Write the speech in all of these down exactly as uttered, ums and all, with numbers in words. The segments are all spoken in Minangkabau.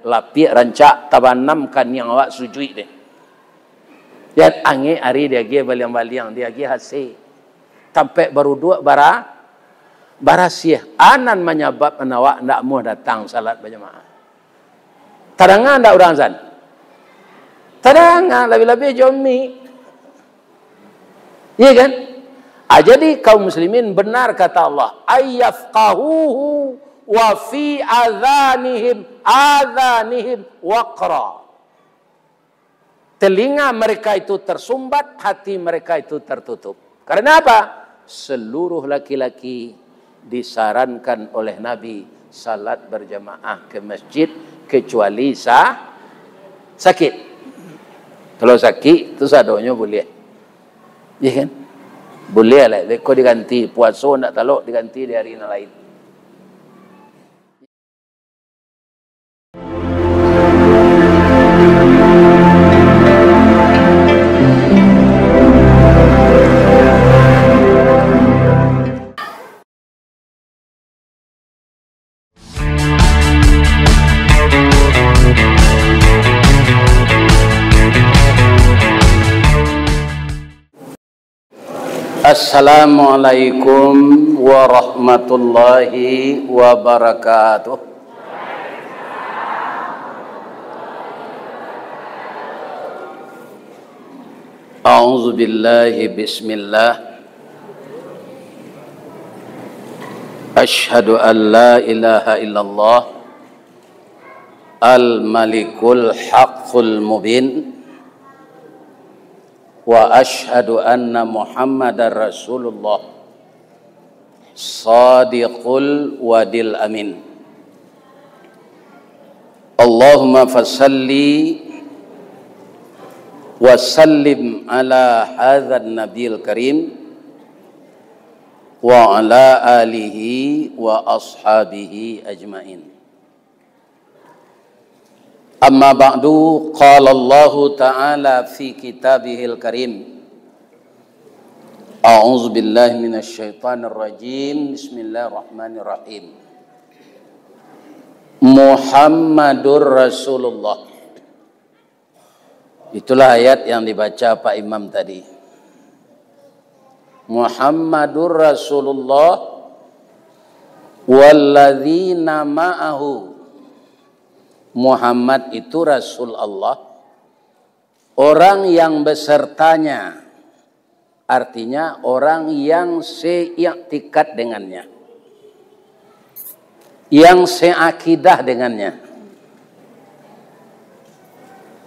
Lapiak rancak tabanam kaniang awak sujuik deh. Yan angek ari diagiah baliang-baliang, diagiah hasil. Tampek baruduak bara-, barasiah. Anan manyababkan awak ndak muah datang salat bajamaah. Tadanga ndak urang azan? Tadanga, labiah-labiah jo mik. Iya kan? Ah, jadi kaum muslimin, benar kata Allah, "Ayyafqahuhu wa fi adhanihim, adhanihim waqra." Telinga mereka itu tersumbat, hati mereka itu tertutup. Karena apa? Seluruh laki-laki disarankan oleh Nabi salat berjamaah ke masjid, kecuali sa-, sakit. Kalau sakit, tu sadonyo buliah. Iya kan? Buliah lah, beko diganti, puaso ndak talok diganti di hari nan lain. Assalamualaikum warahmatullahi wabarakatuh. A'udzubillahi, bismillah. Asyhadu an la ilaha illallah al-malikul haqqul mubin. Wa asyhadu anna Muhammadar Rasulullah, shadiqul wa'dil amin. Allahumma fasalli wa sallim ala hadzan nabiyil karim wa ala alihi wa ashabihi ajmain. Amma ba'du, qala Allahu ta'ala fi kitabihil karim. A'udzubillahi minasyaitonirrajim. Bismillahirrahmanirrahim. Muhammadur Rasulullah. Itulah ayat yang dibaca Pak Imam tadi. Muhammadur Rasulullah walladzina ma'ahu. Muhammad itu Rasul Allah. Orang yang besertanya, artinya orang yang seiktikad dengannya, yang seakidah dengannya,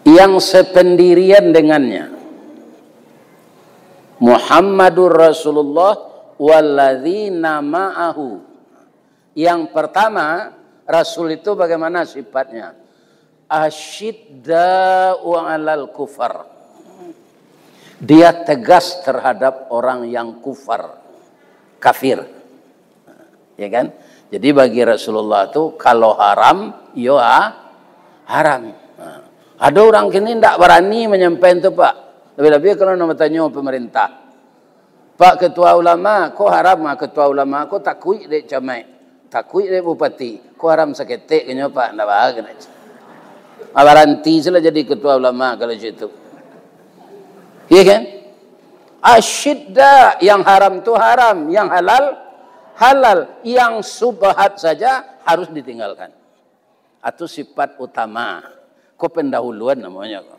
yang sependirian dengannya. Muhammadur Rasulullah walladzina ma'ahu. Yang pertama, Rasul itu bagaimana sifatnya? Asyidda'u 'alal kufar. Dia tegas terhadap orang yang kufar, kafir. Ya kan? Jadi bagi Rasulullah tu, kalau haram, yo, ah, haram. Nah, ada orang kini ndak barani manyampaikan tu, Pak. Lebih-lebih kalau nak bertanya pemerintah. Pak Ketua Ulama, ko haram ah Ketua Ulama, ko takuik dek camaik, takuik dek bupati, ko haram saketek kanyo Pak, ndak baa kena. Ah, baranti salah jadi Ketua Ulama kalau situ. Iya kan? Asyidda, yang haram tu haram, yang halal halal, yang subhat saja harus ditinggalkan. Atau sifat utama. Ko pendahuluan namanya ko.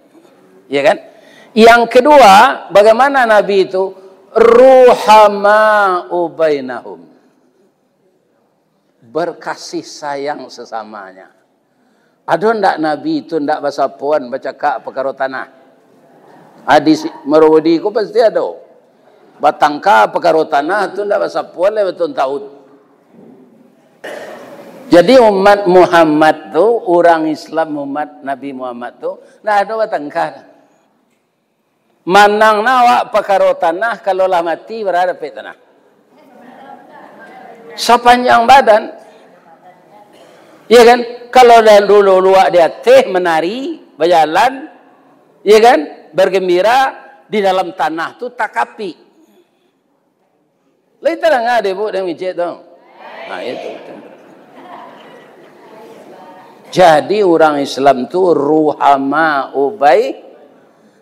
Ya kan? Yang kedua, bagaimana Nabi itu? Ruhama'u bainahum. Berkasih sayang sesamanya. Ado ndak Nabi itu ndak basapoan bacakak pakaro tanah? Hadis Mawardi ko pasti ado. Batangka pakaro tanah tu ndak basapoan lai batahun-tahun. Jadi umat Muhammad tu, urang Islam umat Nabi Muhammad tu, ndak ado batangka. Manang na awak pakaro tanah, kalau lah mati, bara dapek tanah? Sapanjang badan. Iya kan? Kalau dah dulu luak di ateh, menari, bajalan, iya kan? Bergembira, di dalam tanah tu takapik. Lai tadanga dek Ibuk dek Mijek tu? Nah, itu. Jadi urang Islam tu ruhama ubai,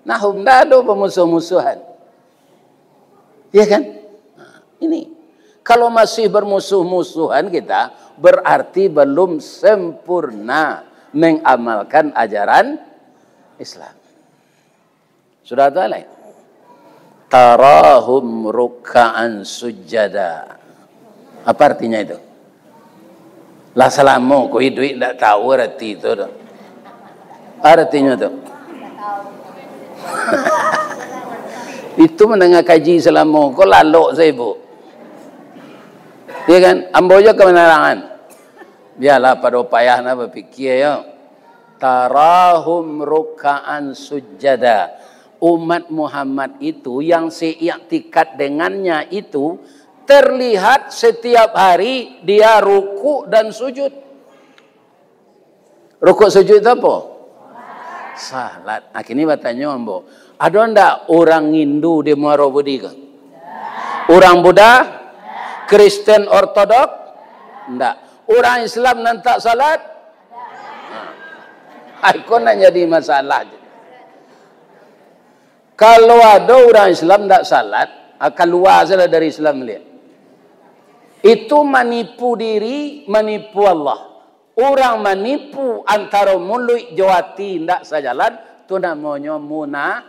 nah, ndak ado bamusuh-musuhan. Iya kan? Nah, ini. Kalau masih bermusuh-musuhan kita, berarti belum sempurna mengamalkan ajaran Islam. Sudah tu lai. Tarahum rukkaan sujada. Apa artinya itu? Lah salamo ko iduik ndak tahu arti tu doh. Artinyo tu. Itu mandanga kaji salamo ko lalok sajo, Bu. Iya kan? Ambo jo kamanarangan. Bialah pado payah na bapikia yo. Tarahum rukkaan sujada. Umat Muhammad itu yang seiktikad dengannya itu terlihat setiap hari dia rukuk dan sujud. Rukuk sujud itu apo? Salat. Akhirnya batanyo ambo, ado ndak urang Hindu di Muaro Budi ko? Urang Buddha? Kristen Ortodok? Ndak. Urang Islam nan tak salat? Nah. Ai, ko nan jadi masalah. Kalau ado urang Islam ndak salat, ah, kalua sajolah dari Islam liak. Itu manipu diri, manipu Allah. Urang manipu antaro muluik jo ati ndak sajalan, tu namonyo muna-,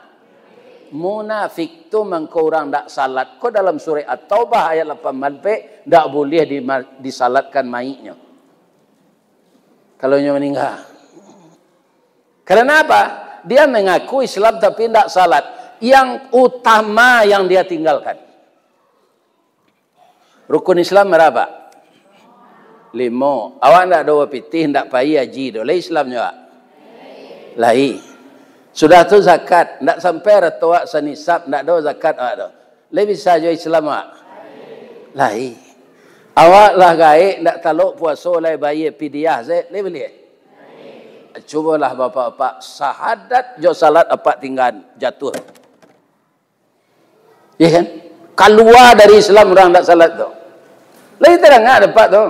munafik. Tu mangko urang ndak salat ko dalam surek At-Taubah ayat lapan baleh, ndak buliah di-, disalatkan mayiknyo. Kalau nyo maningga. Karena apa? Dia mengaku Islam tapi ndak salat. Yang utama yang dia tinggalkan. Rukun Islam bara? Limo. Awak ndak ado bapitih, ndak pai haji doh. Lai Islam nyo awak? Lai. Sudah tu zakat, ndak sampai arato awak sanisab, ndak ado zakat awak tu. Lai bisa juo Islam awak? Lai. Awak lah gaek, ndak talok puaso lai bayia pidiah se, lai buliah? Cubolah bapak-bapak, sahadat jo salat apak tinggaan, jatuah. Iya kan? Kalua dari Islam urang ndak salat tu. Lai tarang dapek tu.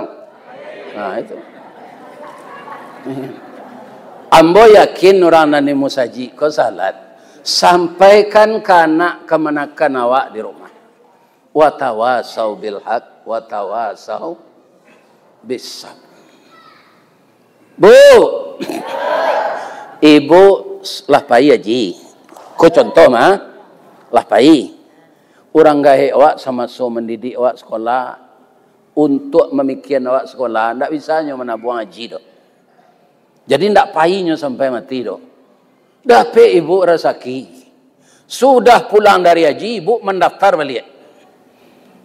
Nah, itu. Ambo yakin urang nan di musajik ko salat, sampaikan ka anak kamanakan awak di rumah. Watawasau bil haq, watawasau bis sabr. Bu, ibu lah pai haji. Ko contoh mah, lah pai. Urang gaek awak samaso mandidik awak sakolah, untuak mamikian awak sakolah, ndak bisa nyo manabuang haji doh. Jadi ndak pai nyo sampai mati doh. Dapek ibu rasaki. Sudah pulang dari haji, ibu mandaftar baliak.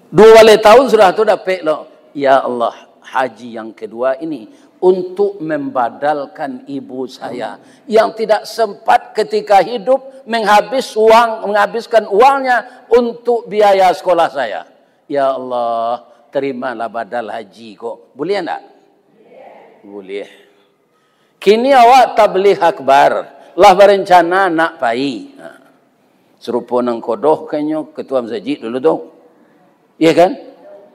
Duo baleh tahun sudah tu dapek lo. Ya Allah, haji yang kedua ini untuk membadalkan ibu saya yang tidak sempat ketika hidup menghabis uang, menghabiskan uangnya untuk biaya sekolah saya. Ya Allah, terimalah badal haji ko. Buliah ndak? Buliah. Kini awak tabligh akbar, lah barencana nak pai. Ha. Sarupo nan kodoh kanyo ketua masajik dulu tu. Iya kan?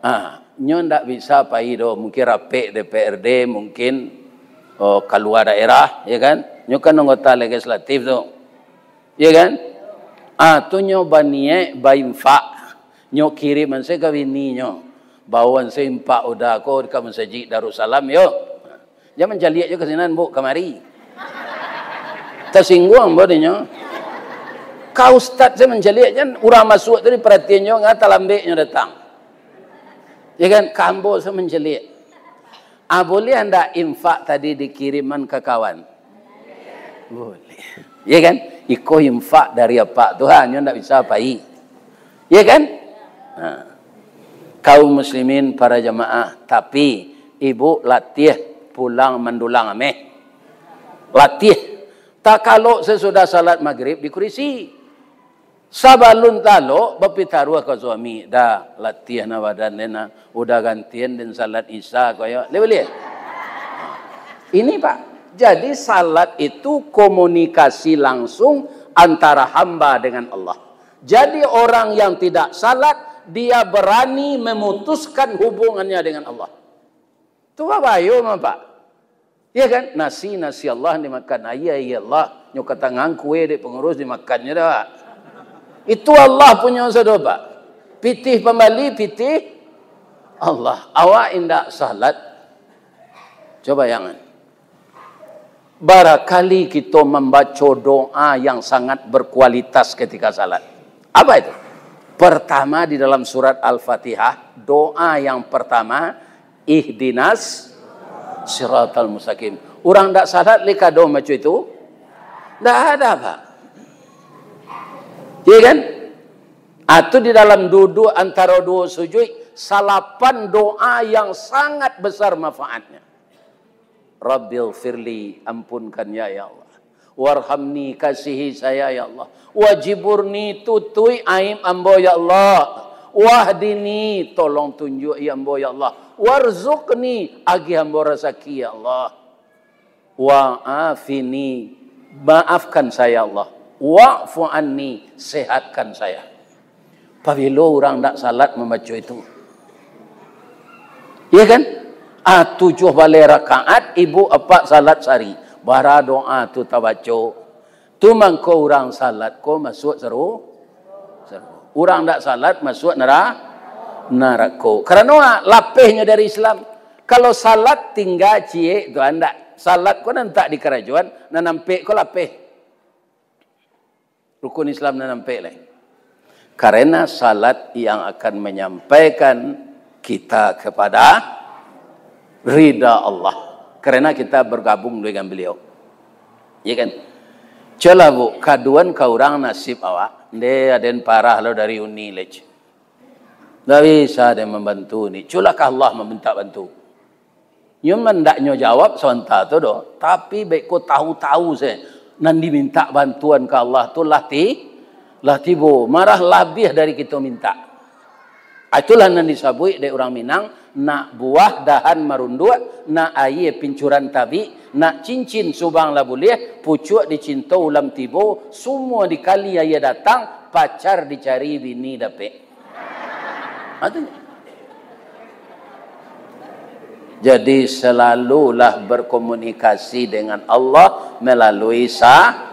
Ha, nyo ndak bisa pai doh, mungkin rapek D P R D, mungkin, oh, kalua daerah, ya kan? Nyo kan anggota legislatif tu. Iya kan? Ah, tu nyo baniaik bainfak. Nyo kirim se ka bini nyo. Bawa se infak udah ko ka masajik Darussalam, yo. Jan mancaliak jo ka sinan, Bu, kamari. Tasingguang ambo dinyo. Ka ustad se mancaliak, jan urang masuak tu diparatian jo, nga talambek nyo datang. Ya kan? Ka ambo se mancaliak. Ah, buliah ndak infak tadi dikiriman ka kawan? Buliah. Ya kan? Iko infak dari apak tu, ha, nyo ndak bisa pai. Ya kan? Ha. Kaum muslimin, para jamaah, tapi ibu latiah pulang mandulang ameh. Latiah. Takalok sasudah salat magrib di kurisi. Sabalun talok, bapitaruah ka suami, "Dah, latiah nah badan den nah. Udah gantian den salat Isya ko yo." Lai buliah? Ini, Pak. Jadi, salat itu komunikasi langsung antara hamba dengan Allah. Jadi, orang yang tidak salat, dia berani memutuskan hubungannya dengan Allah. Tu babayo mah, Pak. Iya kan? Nasi, nasi Allah dimakan. Aia, aia Allah. Nyo katangan kue dek pangurus dimakannyo dah. Itu Allah punyo sado, Pak. Pitih pambali, pitih Allah. Awak indak salat. Coba bayangan. Barakali kito mambaco doa yang sangat berkualitas ketika salat. Apa itu? Pertama, di dalam surat Al-Fatihah, doa yang pertama, "Ihdinas siratal mustaqim." Urang ndak salat lai ka doa macam itu? Ndak ada, Pak. Iya kan? Atau di dalam duduk antara dua sujud, salapan doa yang sangat besar manfaatnya. "Rabbighfirli," ampunkan ya, ya Allah. "Warhamni," kasihi saya ya Allah. "Wajburni," tutuik aib ambo ya Allah. "Wahdini," tolong tunjuak ya ambo ya Allah. "Warzuqni," agih ambo rasaki ya Allah. "Wa'afini," maafkan saya Allah. "Wa'fu anni," sehatkan saya. Pabilo urang ndak salat mambaco itu? Iya kan? Ah, tujuah baleh rakaat, ibu apak salat sari. Bara doa tu tabaco. Tu mangko urang salat ko masuak saru-, sarugo. Urang ndak salat masuak nara-, narako. Karano, ah, lapehnyo dari Islam. Kalau salat tingga ciek tu, ah, ndak. Salat ko nan tak dikarajoan, nan ampek ko lapeh. Rukun Islam nan ampek lai. Karena salat yang akan menyampaikan kita kepada rida Allah. Karena kita bergabung dengan Beliau. Ya kan? Cubolah, Bu, kaduan ka urang nasib awak. Nde, aden parah lo dari uni lec. Ndak bisa aden mambantu ni. Cubolah ka Allah mamintak bantu. Nyo mandaknyo jawab sabanta tu doh, tapi beko tahu-tahu se nan dimintak bantuan ka Allah tu lah ti-, lah tibo, marah labiah dari kito mintak. Ah, itulah nan disabuik dek urang Minang, nak buah dahan marunduak, nak aia pincuran tabik, nak cincin subang lah buliah, pucuak dicinto ulam tibo, sumua dikali aia datang, pacar dicari bini dapek. Ha, tu. Jadi, selalulah berkomunikasi dengan Allah melalui sa-,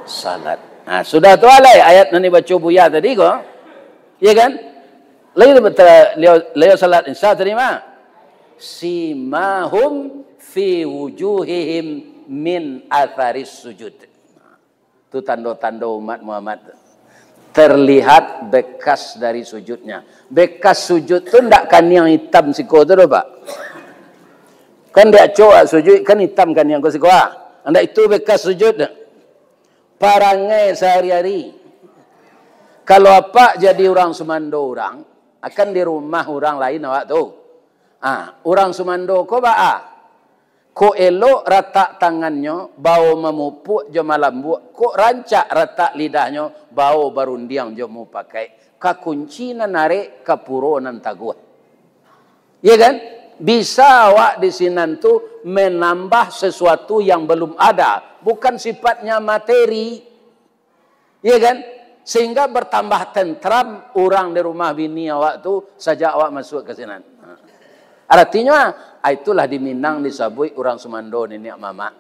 salat. Nah, sudah tu alai ayat nan dibaco Buya tadi ko. Ya kan? Lalu betul, liau, liau salat Isya tadi mah. "Simahum fi wujuhihim min atharis sujud." Tu tando-tando umat Muhammad tu. Terlihat bekas dari sujudnya. Bekas sujud tu ndak kaniang itam siko tu doh, Pak. Kan diacok sujud, kan itam kaniang ko siko, ah. Ndak itu bekas sujud. Parangai sahari-hari. Kalau apak jadi urang sumando urang, akan di rumah urang lain awak tu. Ah, urang sumando ko baa? Kok elok ratak tangannyo, bao mamupuk jo malambuak, kok rancak ratak lidahnyo, bao barundiang jo mupakaik. Ka kunci nan arek, ka puro nan taguah. Ya kan? Bisa awak di sinan tu menambah sesuatu yang belum ada, bukan sifatnya materi. Iya kan? Sehingga bertambah tentram urang di rumah bini awak tu sajak awak masuak ka sinan. Ha. Aratinyo, ah, itulah di Minang disabuik urang sumando niniak mamak.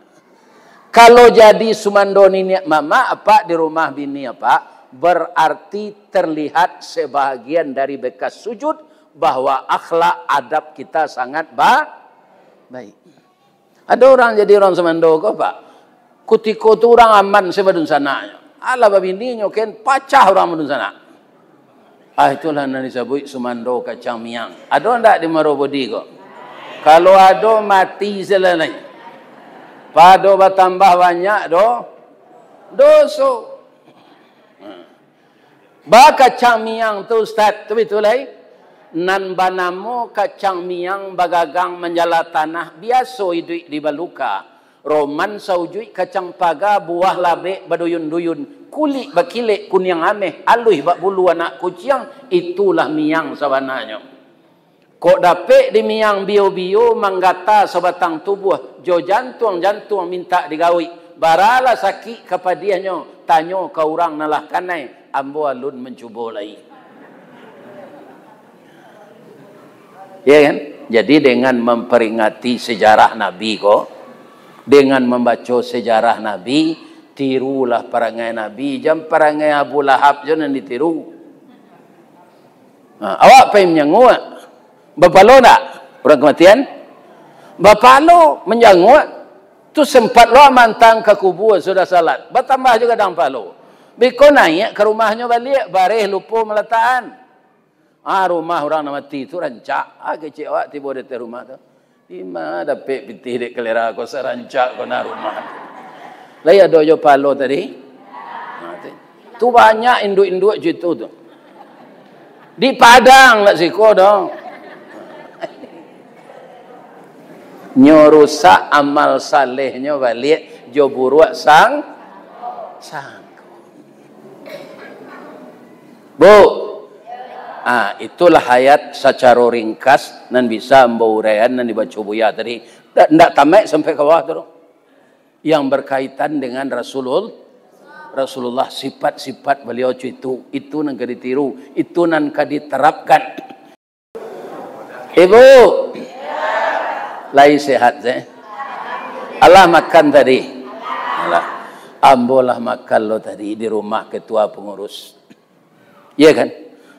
Kalau jadi sumando niniak mamak, apak di rumah bini apak, berarti terlihat sebahagian dari bekas sujud bahwa akhlak adab kita sangat ba-, baik. Ado urang jadi urang sumando ko, Pak. Kutiko tu urang aman se badunsanaknyo. Alah babininyo ken pacah urang badunsanak. Ah, itulah nan disabuik sumando kacang miang. Ado ndak di Muaro Bodi ko? Kalau ado, mati se lah lai. Pado batambah banyak do-, doso. Ba kacang miang tu, Ustaz, tu bitu lai. Nan banamo kacang miang bagagang manjala tanah, biaso iduik di baluka. Roman saujuik kacang paga, buah labek baduyun-duyun, kulik bakilek kuniang ameh, aluih bak bulu anak kuciang, itulah miang sabananyo. Kok dapek di miang bio-bio, manggata sabatang tubuah, jo jantuang-jantuang mintak digawik. Baralah sakik ka padiahnyo, tanyo ka urang nan lah kanai, ambo alun mancubo lai. Ya kan? Jadi, dengan memperingati sejarah Nabi ko, Dengan mambaco sejarah Nabi, tirulah parangai Nabi, jan parangai Abu Lahab jo nan ditiru. Ha, awak pai manjanguak. Bapalo ndak urang kamatian? Bapalo, manjanguak. Tu sempat lo mantang ka kubua sudah salat. Batambah jo gadang palo. Biko naiak ka rumahnyo baliak, bareh lupo malatakan. Ah, rumah urang nan mati tu rancak. Ah, kecek awak tibo di ateh rumah tu. Di ma dapek pitih dek kalera ko sarancak ko nah rumah tu. Lai ado jo palo tadi? Nah, tu. Tu banyak induak-induak jo itu tu. Di Padang lah siko doh. Nyo rusak amal salehnyo baliak jo buruak sang-, sangko. Bu, ah, itulah ayat sacaro ringkas nan bisa ambo uraian nan dibaco Buya tadi. Ndak, ndak tamaik sampai ka bawah tu. Yang berkaitan dengan Rasulul-, Rasulullah, sifat-sifat beliau tu itu, itu nan ka ditiru, itu nan ka diterapkan. Ibu, lai sehat, eh? Alah makan tadi? Alah. Ambo lah makan lo tadi di rumah ketua pengurus. Iya kan?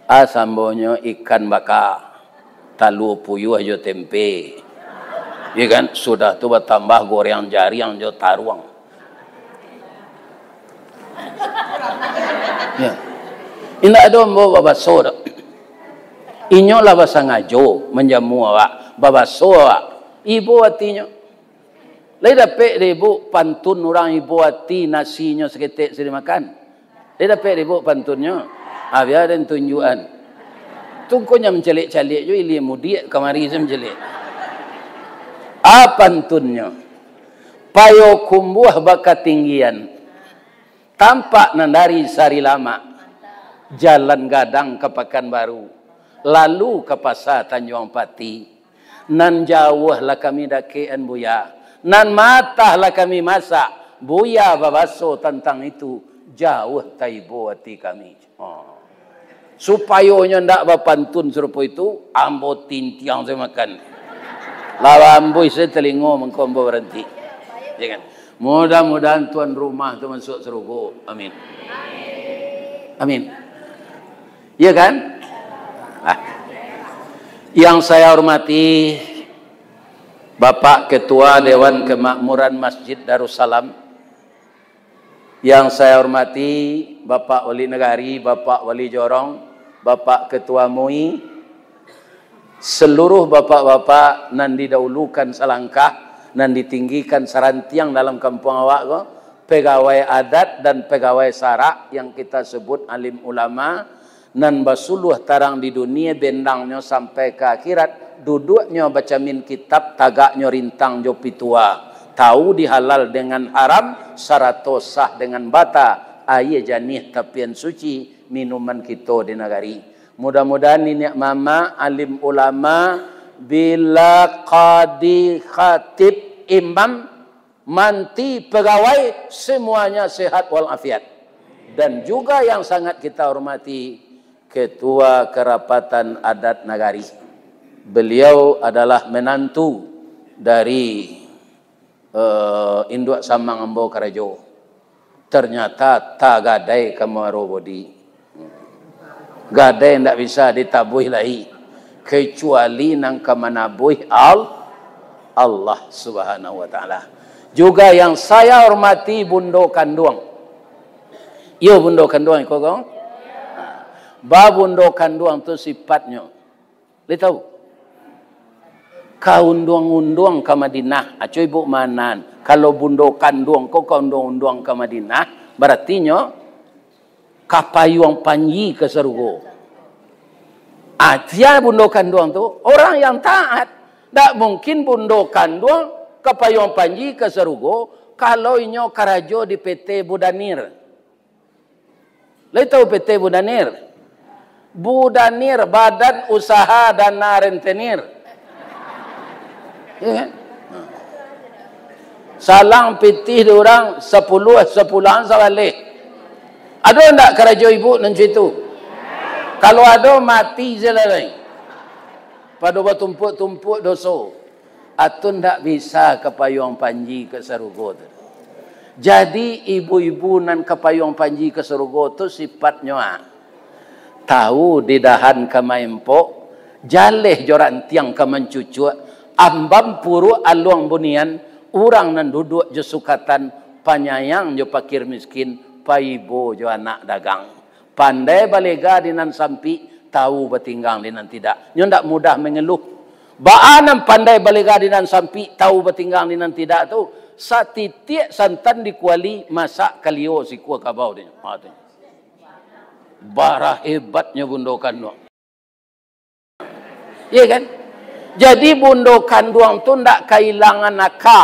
Ah, sambonyo ikan baka, talua puyuah jo tempe. Iya kan? Sudah tu batambah goreng jariang jo taruang. Ya. Indak ado ambo babaso doh. Inyo lah basangajo manjamu awak, babaso awak. Ibo atinyo. Lai dapek dek ibu pantun urang ibo ati nasinyo saketek sudah makan? Lai dapek dek ibu pantunnyo? Ah, bia den tunjuakan. Tu ko nyo mancaliak-caliak jo ilia mudiak kamari sa mancaliak. Ah, pantunnyo. Payokumbuah bakatinggian. Tampak nan dari Sarilamak, jalan gadang ka Pakanbaru, lalu ka Pasa Tanjuang Pati. Nan jauah lah kami dakekan, Buya. Nan matah lah kami masak. Buya babaso tantang itu, jauah taibo ati kami. Oh. Supayo nyo ndak bapantun sarupo itu, ambo tintiang sajo makan. Lah ambuih sajo talingo mangko ambo baranti. Ya kan? Mudah-mudahan tuan rumah tu masuak sarugo. Amin. Amin. Ya kan? Ah. Yang saya hormati Bapak Ketua Dewan Kemakmuran Masjid Darussalam, yang saya hormati Bapak Wali Nagari, Bapak Wali Jorong, Bapak Ketua MUI, seluruh bapak-bapak nan didahulukan salangkah, nan ditinggikan sarantiang dalam kampuang awak ko, pegawai adat dan pegawai sarak yang kita sebut alim ulama, nan basuluah tarang di dunia, bendangnyo sampai ka akhirat, duduaknyo bacamin kitab, tagaknyo rintang jo pitua, tahu di halal dengan haram, sarato sah dengan bata, aia janih tapian suci, minuman kito di nagari. Mudah-mudahan niniak mamak, alim ulama, bila kadi, khatib, imam, manti, pegawai, semuanya sehat walafiat. Dan juga yang sangat kita hormati, Ketua Kerapatan Adat Nagari. Beliau adalah menantu dari, eh, induak samang ambo karajo. Ternyata tagadai ka muaro bodi. Gadai ndak bisa ditabuih lai, kecuali nan ka manabuih Al-, Allah Subhanahu wa Ta'ala. Juga yang saya hormati Bundo Kanduang. Iyo, Bundo Kanduang iko ko. Ba Bundo Kanduang tu sifatnyo. Lai tahu? Ka unduang-unduang ka Madinah. Aco ibu manan. Kalau Bundo Kanduang ko ka unduang-unduang ka Madinah, baratinyo ka payuang panji ka sarugo. Ah, sia Bundo Kanduang tu? Orang yang taat. Ndak mungkin Bundo Kanduang ka payuang panji ka sarugo, kalau inyo karajo di P T Budanir. Lai tahu P T Budanir? Budanir, Badan Usaha Dana Rentenir. Ya kan? Salang pitih di urang sapuluah, sapuluahan sabaleh. Ado ndak karajo ibu nan cak itu? Kalau ado, mati se lah lai. Pado batumpuak-tumpuak doso. Atun ndak bisa ka payuang panji ka sarugo tu. Jadi, ibu-ibu nan ka payuang panji ka sarugo tu sipatnyo, ah, tahu didahan ka maempok, jaleh jo rantiang ka mancucuak, ambam puruak aluang bunian, urang nan duduak jo sukatan, panyayang jo pakir miskin, paibo jo anak dagang. Pandai balega di nan sampik, tahu batinggang di nan tidak. Nyo ndak mudah mangeluh. Baa nan pandai balega di nan sampik, tahu batinggang di nan tidak tu, satitiak santan di kuali, masak kalio sikua kabau dinyo. Ha, tu. Bara hebatnyo bundo kanduang. Iya kan? Jadi, bundo kanduang tu ndak kailangan aka.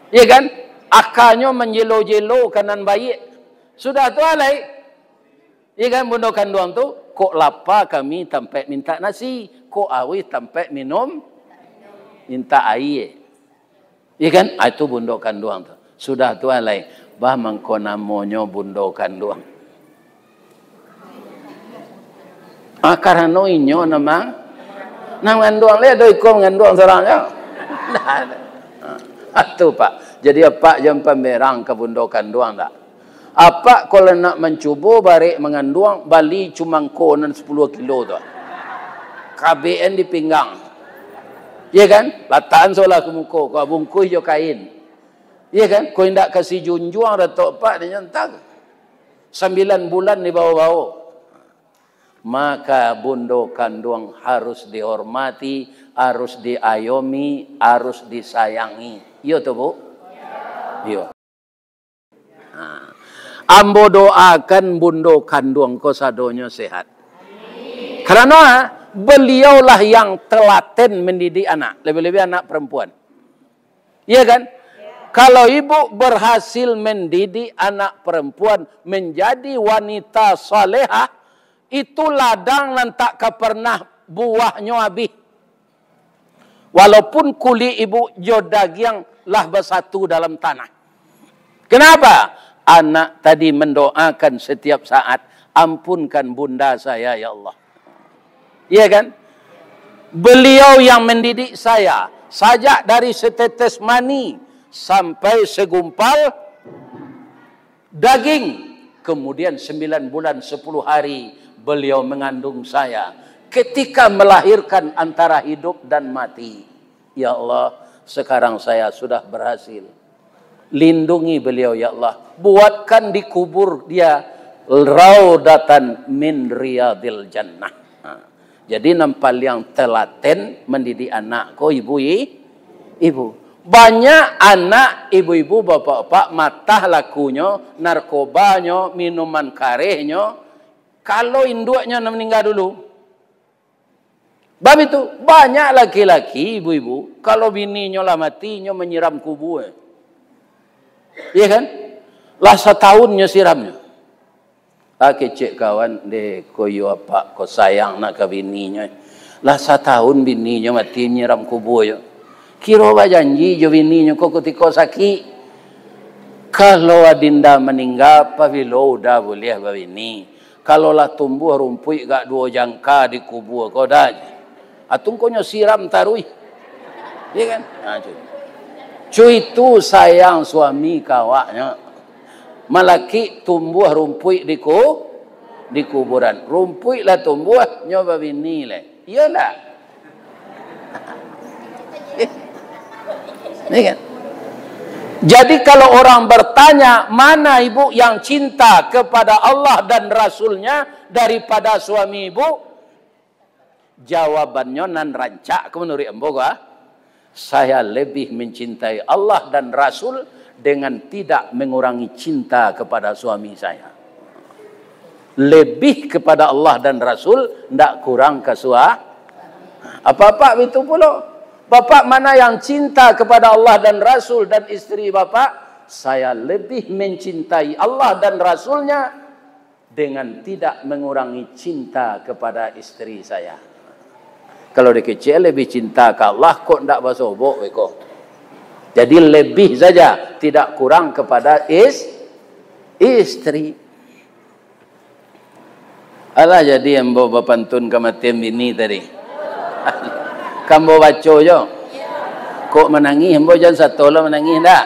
Iya kan? Akanyo manjelo-jelo ka nan baiak. Sudah tu alai. Iya kan, bundo kanduang tu, kok lapa kami tampek mintak nasi, kok auih tampek minum, mintak aia. Iya kan? Ah, itu bundo kanduang tu. Sudah tu alai, bah mangko namonyo bundo kanduang. Ah, karano inyo namang, nan manganduang lai, ado iko manganduang sorangnyo. Ah, tu, Pak. Jadi, apak jan pamberang ka bundo kanduang, dak? Apak kalau nak mancubo barek manganduang, bali cumangko nan sapuluah kilo tu. Kabek an di pinggang. Iya kan? Latakan solah ka muko, kau bungkuih jo kain. Iya kan? Kau indak kasi junjuang, datuk apak, dia nyantak. Sambilan bulan di bawah-bawah. Maka bundo kanduang harus dihormati, harus diayomi, harus disayangi. Iyo tu, Bu? Iyo. Ha. Ambo doakan bundo kanduang ko sadonyo sehat. Karano, ha, beliaulah yang telaten mendidik anak, lebih-lebih anak perempuan. Iya kan? Kalau ibu berhasil mendidik anak perempuan menjadi wanita salehah, itu ladang nan tak ka pernah buahnyo abih. Walaupun kulik ibu jo dagiang lah basatu dalam tanah. Kenapa? Anak tadi mendoakan setiap saat, "Ampunkan bunda saya, ya Allah." Iya kan? Beliau yang mendidik saya, sajak dari setetes mani sampai segumpal daging. Kemudian sembilan bulan sepuluh hari beliau mengandung saya. Ketika melahirkan antara hidup dan mati. Ya Allah, sekarang saya sudah berhasil. Lindungi beliau, ya Allah. Buatkan di kubur dia raudatan min riyadil jannah. Ha. Jadi, nan paliang telaten mandidik anak ko ibu, i-, ibu. Banyak anak ibu-ibu, bapak-bapak, matah lakunyo, narkobanyo, minuman karehnyo, kalau induaknyo nan maningga dulu. Bab itu, banyak laki-laki, ibu-ibu, kalau bininyo lah mati, inyo manyiram kubua. Iya kan? Lah satahun nyo siramnyo. Ah, kecek kawan, deh, ko iyo apak ko sayang nak ka bininyo. Lah satahun bininyo mati, nyiram kubua yo. Kiro bajanji jo bininyo ko kutiko sakik. Kalau adinda maningga, pabilo uda buliah babini? Kalau lah tumbuah rumpuik gak duo jangka di kubua ko dah. Atungkonyo siram taruih. Iya kan? Ha, cu. Cu itu sayang suami ka awaknyo. Malakik tumbuah rumpuik di ku-, di kuburan. Rumpuik lah tumbuah, nyo babini lai. Iyolah. Iya kan? Jadi, kalau orang bertanya, "Mana ibu yang cinta kepada Allah dan Rasul-Nya daripada suami ibu?" Jawabannyo nan rancak ko manuruik ambo ko, ah, "Saya lebih mencintai Allah dan Rasul dengan tidak mengurangi cinta kepada suami saya." Lebih kepada Allah dan Rasul, ndak kurang ka sua-, apa-apa itu pulo. Bapak mana yang cinta kepada Allah dan Rasul dan isteri bapak? Saya lebih mencintai Allah dan Rasul-Nya dengan tidak mengurangi cinta kepada isteri saya. Kalau dikecek lebih cinta ka Allah, kok ndak basobok beko. Jadi lebih saja, tidak kurang kepada is-, isteri. Alah jadi ambo bapantun kamatian bini tadi. Kan ambo baco jo. Kok manangih, ambo jan sato lo manangih, ndak?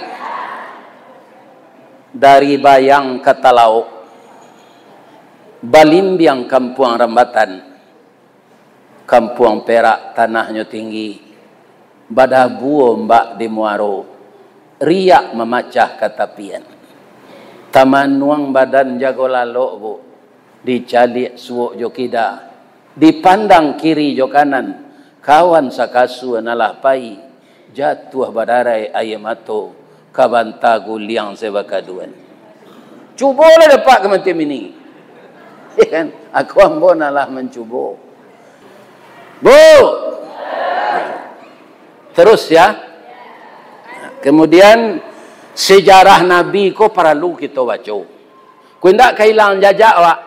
Dari bayang ka talaok, balimbiang kampuang rambatan, kampuang perak tanahnyo tinggi, badabu ombak di muaro, riak mamacah ka tapian. Tamanuang badan jago lalok, Bu, dicaliak suok jo kida, dipandang kiri jo kanan, kawan sakasua nan lah pai, jatuah badarai aia mato, ka banta guliang se bakaduan. Cubolah dapek ka mati mini. Ya kan? Aku ambo nan lah mancubo. Bu. Terus ya. Kemudian, sejarah Nabi ko paralu kito baco. Ko indak ka ilang jajak, Pak.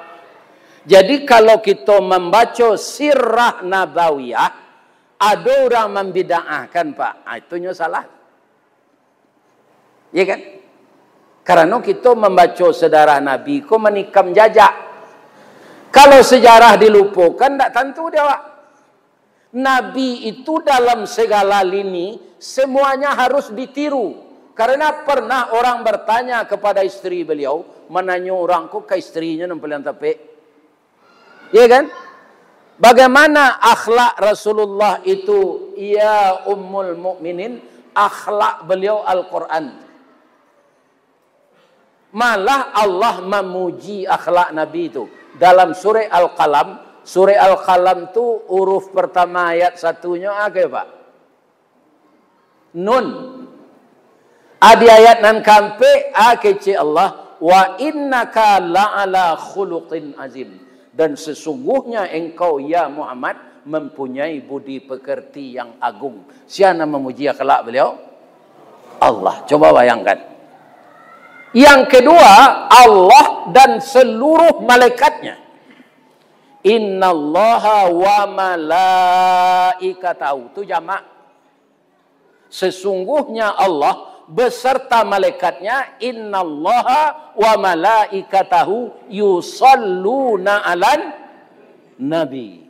Jadi, kalau kito mambaco sirah nabawiyah, ado urang mambida'ahkan, Pak. Ah, itu nyo salah. Iya kan? Karano kito mambaco sejarah Nabi ko manikam jajak. Kalau sejarah dilupokan, ndak tantu di awak. Nabi itu dalam segala lini, semuanya harus ditiru. Karena pernah orang bertanya kepada isteri beliau, mananyo urang ko ka isterinyo nan paliang tapek. Iya kan? Bagaimana akhlak Rasulullah itu, ya Ummul Mukminin, akhlak beliau Al-Quran. Malah Allah mamuji akhlak Nabi itu. Dalam surah Al-Qalam, surah Al-Qalam tu huruf pertama ayat satunyo a kecek, Pak? Nun. A di ayat nan kaampek, a kecek Allah, "Wa innaka la'ala khuluqin azim." Dan sesungguhnya engkau, ya Muhammad, mempunyai budi pekerti yang agung. Sia nan mamuji akhlak beliau? Allah. Coba bayangkan. Yang kedua, Allah dan seluruh malaikatnya. Innallaha wa malaikatahu. Tu jamak. Sesungguhnya Allah beserta malaikatnya, innallaha wa malaikatahu yusalluna alan nabi.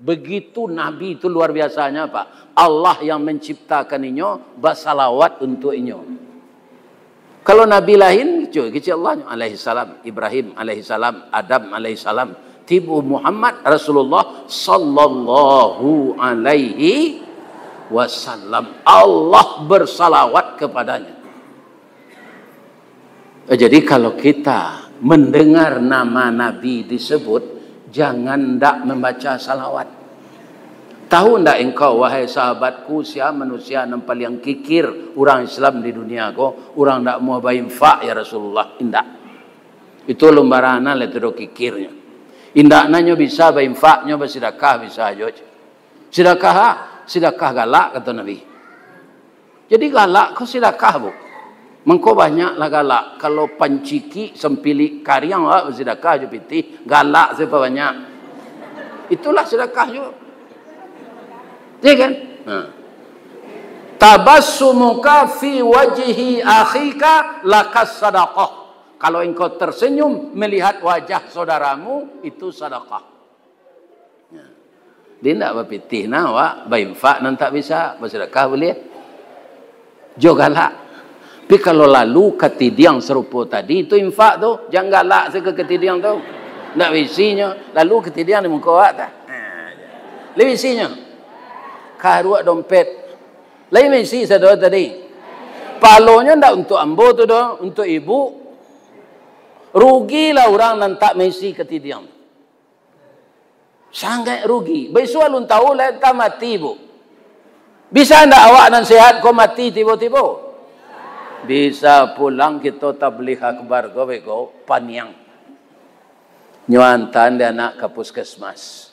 Begitu Nabi itu luar biasanya, Pak. Allah yang menciptakan inyo, basalawat untuk inyo. Kalau Nabi lain, cuy, kecek Allah, alaihissalam, Ibrahim alaihissalam, Adam alaihissalam, tibo Muhammad Rasulullah sallallahu alaihi wasallam. Allah bersalawat kepadanya. Eh, jadi, kalau kita mendengar nama Nabi disebut, jangan ndak membaca salawat. Tahu ndak engkau, wahai sahabatku, sia manusia nan paliang kikir urang Islam di dunia ko? Urang ndak mau bainfak, ya Rasulullah. Indak. Itu lumbarana lah tu do kikirnyo. Indak nanyo bisa bainfaknyo, basidakah bisa jo. Sidakah, ah, sidakah galak, kato Nabi. Jadi, galak ko sidakah, Bu. Mangko banyaklah galak. Kalau pancikik, sampilik kariang, ah, basidakah jo pitih, galak se pabanyak. Itulah sidakah juo. Iya kan? Nah. Tabassumuka fi wajhi akhika lakas sadaqah. Kalau engkau tersenyum melihat wajah saudaramu, itu sadakah. Ya. Jadi, ndak bapitih nah awak, bainfak nan tak bisa, basadakah buliah. Jo galak. Tapi kalau lalu katidiang sarupo tadi, itu infak tu, jan galak se ka katidiang tu. Ndak baisinyo, lalu katidiang di muko awak tu. Ha, lai baisinyo. Karuak dompet. Lai maisi sado tadi. Pahalonyo ndak untuak ambo tu doh, untuak ibu. Rugilah urang nan tak maisi katidiang. Sangaik rugi. Bisuak alun tahu lai antah mati, Bu. Bisa ndak awak nan sehat ko mati tibo-tibo? Bisa pulang kito tabligh akbar ko beko, paniang. Nyo antaan dek anak ka puskesmas.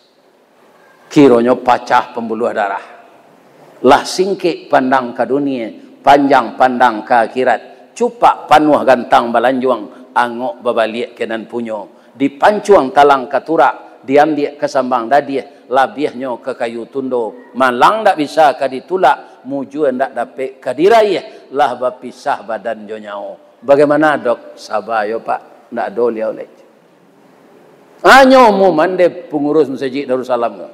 Kironyo pacah pambuluah darah. Lah singkek pandang ka dunie, panjang pandang ka akhirat. Cupak panuah gantang balanjuang, angok babaliak ka nan punyo. Dipancuang talang ka turak, diambiak ka sambang dadiah, labiahnyo ka kayu tundo. Malang ndak bisa ka ditulak, mujua ndak dapek ka diraiah, lah bapisah badan jo nyawo. Bagaimana, Dok? Saba yo, Pak. Ndak ado liau lai. Hanyo umuman dek pangurus Masajik Darussalam tu.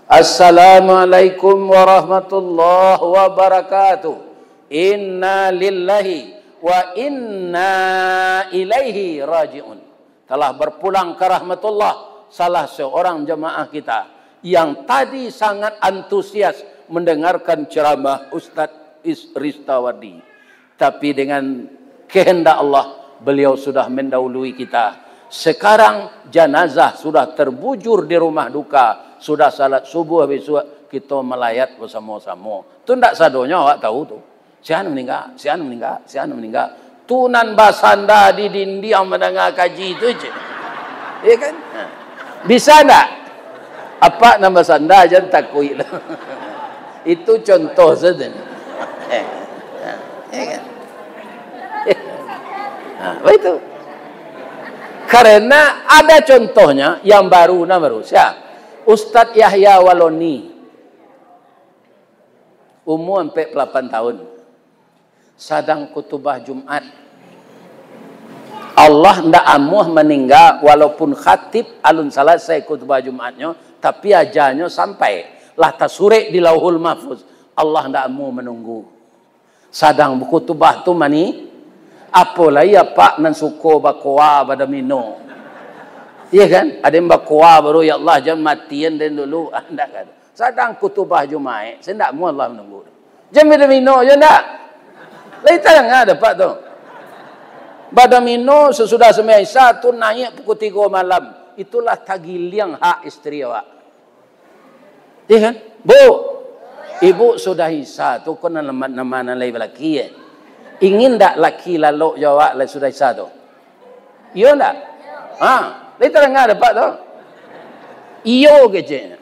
Assalamualaikum warahmatullahi wabarakatuh. Inna lillahi wa inna ilaihi raji'un. Telah berpulang ke rahmatullah salah seorang jemaah kita yang tadi sangat antusias mendengarkan ceramah Ustaz Is-, Ristawardi. Tapi dengan kehendak Allah, beliau sudah mendahului kita. Sekarang jenazah sudah terbujur di rumah duka, sudah salat subuh besok, kita melayat bersama-sama. Tu ndak sadonyo awak tahu tu. Si anu meninggal, si anu meninggal, si anu meninggal. Tu nan basanda di dindiang mandanga kaji tu je. Ya kan? Ha. Bisa ndak? Apak nan basanda jan takuik lah. Itu contoh saja. Eh, ya kan? Ha, begitu. Karena ada contohnya yang baru, nah baru. Siapa? Ustaz Yahya Waloni. Umur ampek puluah lapan tahun. Sadang khutubah Jumat. Allah ndak amuah maningga, walaupun khatib alun salasai khutubah Jumatnyo, tapi ajanyo sampai. Lah tasurek di Lauhul Mahfuz. Allah ndak amuah manunggu. Sadang bakhutubah tu mani, apo lai apak nan suko bakoa badomino. Iya kan? Ada yang bakoa baru, "Ya Allah, jan matian den dulu." Ah, ndak kan. Sadang khutubah Jumaik, se ndak amuah Allah manunggu. Jan badomino jo ndak? Lai tadanga dek apak tu. Badomino sasudah sumbayang Isya tu naiak pukul tigo malam. Itulah tagiliang hak isteri awak. Iya kan? Bu, ibu sudah Isya tu, ko nan lamak nama nan lai balaki, eh? Ingin ndak laki lalok jo awak lai sudah Isya tu? Iyo ndak? Ha, lai tadanga dek apak tu? Iyo keceknyo.